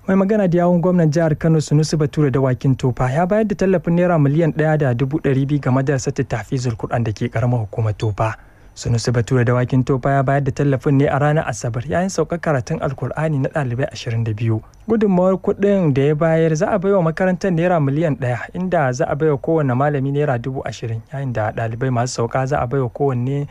Mai magana da yawun gwamnan jihar Kano, Sunusi Bature Dawakin Tofa, ya bayar da tallafin naira 1,200,000 ga madrasar Tahfizul Qur'an da ke karamar hukumar Tofa. Sunusi Bature Dawakin Tofa ya bayar da tallafin ne a ranar Asabar yayin saukar karatun Alkur'ani na ɗalibai 22. Gudunmawar kuɗin da ya bayar za a baiwa makarantar naira miliyan 1, inda za a baiwa kowane malami naira 20,000, yayin da ɗalibai masu sauka za a baiwa kowanne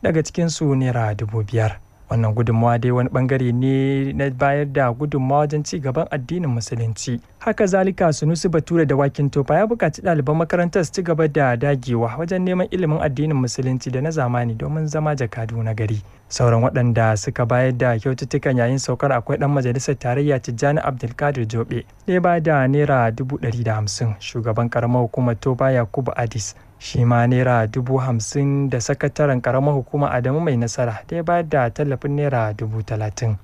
daga cikinsu naira 5,000. Wannan gudunmawa dai wani bangare ne na bayar da gudunmawa wajen ci gaban addinin Musulunci. Haka zalika, Sunusi Bature Dawakin Tofa ya buƙaci ɗaliban makarantar su ci gaba da dagewa wajen neman ilimin addinin Musulunci da na zamani domin zama jakadu na gari. Sauran waɗanda suka bayar da kyaututtukan yayin saukar akwai ɗan majalisar tarayya Tijjani Abdulkadir Jobe da ya ba da naira 150,000, shugaban karamar hukumar Tofa Yakubu Adis shi ma naira 50,000, da sakataren karamar hukuma Adamu Mai Nasara da ya bayar da tallafin naira 30,000.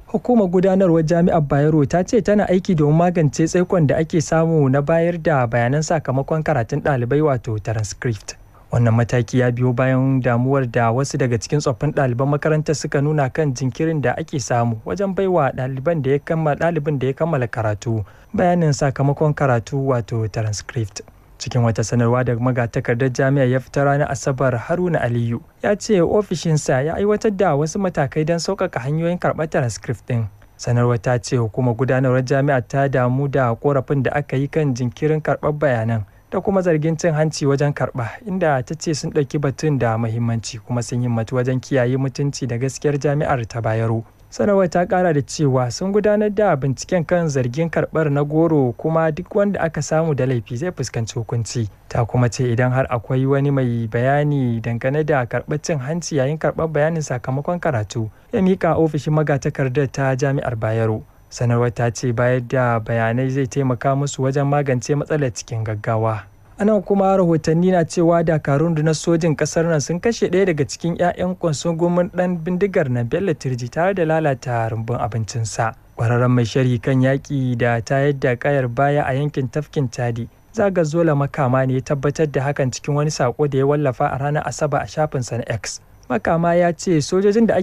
Hukumar gudanarwar Jami'ar Bayero ta ce tana aiki domin magance tsaikon da ake samu na bayar da bayanan sakamakon karatun ɗalibai, wato transcript. Wannan mataki ya biyo bayan damuwar da wasu daga cikin tsoffin ɗaliban makarantar suka nuna kan jinkirin da ake samu wajen baiwa ɗaliban da ya kammala ɗalibin da ya kammala karatu bayanin sakamakon karatu, wato transcript. Cikin wata sanarwa da magatakardar jami'a ya fita ranar Asabar, Haruna Aliyu ya ce ofishinsa ya aiwatar da wasu matakai don sauƙaƙa hanyoyin karɓar transcript ɗin. Sanarwar ta ce hukumar gudanarwar jami'a ta damu da korafin da aka yi kan jinkirin karɓar bayanan da kuma zargin cin hanci wajen karɓa, inda ta ce sun ɗauki batun da muhimmanci kuma sun himmatu wajen kiyaye mutunci da gaskiyar Jami'ar ta Bayero. Sanarwar ta kara da cewa sun gudanar da binciken kan zargin karɓar na goro, kuma duk wanda aka samu da laifi zai fuskanci hukunci. Ta kuma ce idan har akwai wani mai bayani dangane da karɓar cin hanci yayin karɓar bayanin sakamakon karatu, ya mika ofishin magatakardar ta Jami'ar Bayero. Sanarwar ta ce bayar da bayanai zai taimaka musu wajen magance matsalar cikin gaggawa. Anan kuma rahotanni na cewa dakarun rundunar sojin kasar nan sun kashe ɗaya daga cikin 'ya'yan gomin ɗan bindigar na Bello Turji tare da lalata rumbun abincinsa. Ƙwararren mai sharhi kan yaƙi da tayar da ƙayar baya a yankin tafkin Chadi, Zaga Zola Makama, ne ya tabbatar da hakan cikin wani sako da ya wallafa a ranar Asabar a shafinsa na X. Makama ya ce sojojin da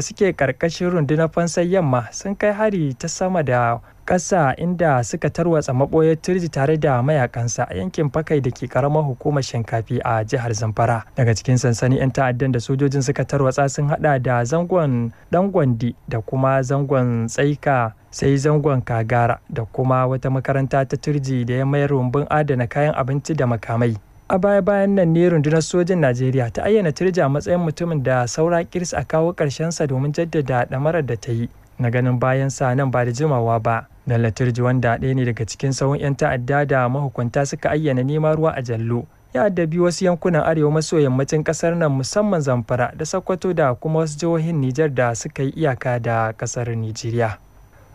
suke karkashin rundunar fansar yamma sun kai hari ta sama da ƙasa, inda suka tarwatsa maɓoyar Turji tare da mayakansa a yankin Fakai da ke karamar hukumar Shinkafi a jihar Zamfara. Daga cikin sansanin 'yan ta'addan da sojojin suka tarwatsa sun hada da zangon Dangwandi da kuma zangon Tsaika, sai zangon Kagara, da kuma wata makaranta ta Turji da ya mayar rumbun adana kayan abinci da makamai. A baya bayan nan ne rundunar sojin Najeriya ta ayyana Turji a matsayin mutumin da saura kiris a kawo sa domin jaddada ɗamarar da ta yi na ganin bayan sa nan ba da jimawa ba. Bello Turji, wanda ɗaya ne daga cikin sahun 'yan ta'adda da mahukunta suka ayyana neman ruwa a jallo, ya addabi wasu yankunan arewa maso yammacin ƙasar nan, musamman Zamfara da Sokoto da kuma wasu jihohin Nijar da suka yi iyaka da ƙasar Nijeriya.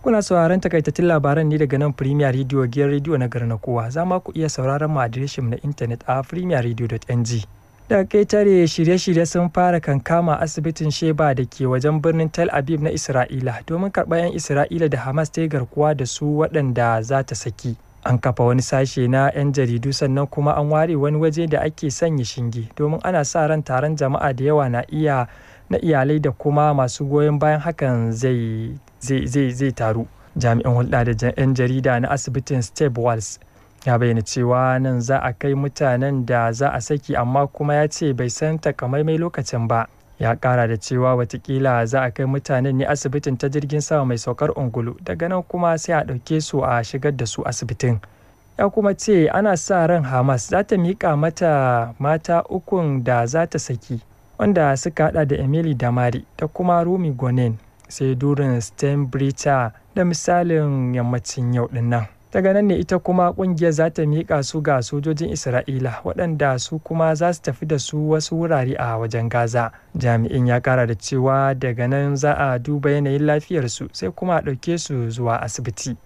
Kuna sauraron takaitattun labaran ne daga nan Premier Radio, giyar rediyo na garin kowa. Za ma ku iya sauraron mu adireshin na intanet a premierradio.ng. Daga ƙetare, shirye-shirye sun fara kankama asibitin Sheba da ke wajen birnin Tel Aviv na Isra'ila domin karɓar 'yan Isra'ila da Hamas ta yi garkuwa da su waɗanda za ta saki. An kafa wani sashe na 'yan jaridu, sannan kuma an ware wani waje da ake sanya shinge domin ana sa ran taron jama'a da yawa na iya na iyalai da kuma masu goyon bayan hakan zai taru. Jami'in hulɗa da 'yan jarida na asibitin, Steve Walls, ya bayyana cewa nan za a kai mutanen da za a saki, amma kuma ya ce bai san takamaimai lokacin ba. Ya kara da cewa watakila za a kai mutanen ne asibitin ta jirgin sama mai saukar ungulu, daga nan kuma sai a ɗauke su a shigar da su asibitin. Ya kuma ce ana sa ran Hamas za ta miƙa mata mata ukun da za ta saki, wanda suka hada da Emily Damari da kuma Rumi Gonen, sai Doron Steinbrecher, da misalin yammacin yau din nan. Daga nan ne ita kuma kungiyar za ta miƙa su ga sojojin Isra'ila, waɗanda su kuma za su tafi da su wasu wurare a wajen Gaza. Jami'in ya kara da cewa daga nan za a duba yanayin lafiyarsu, sai kuma a ɗauke su zuwa asibiti.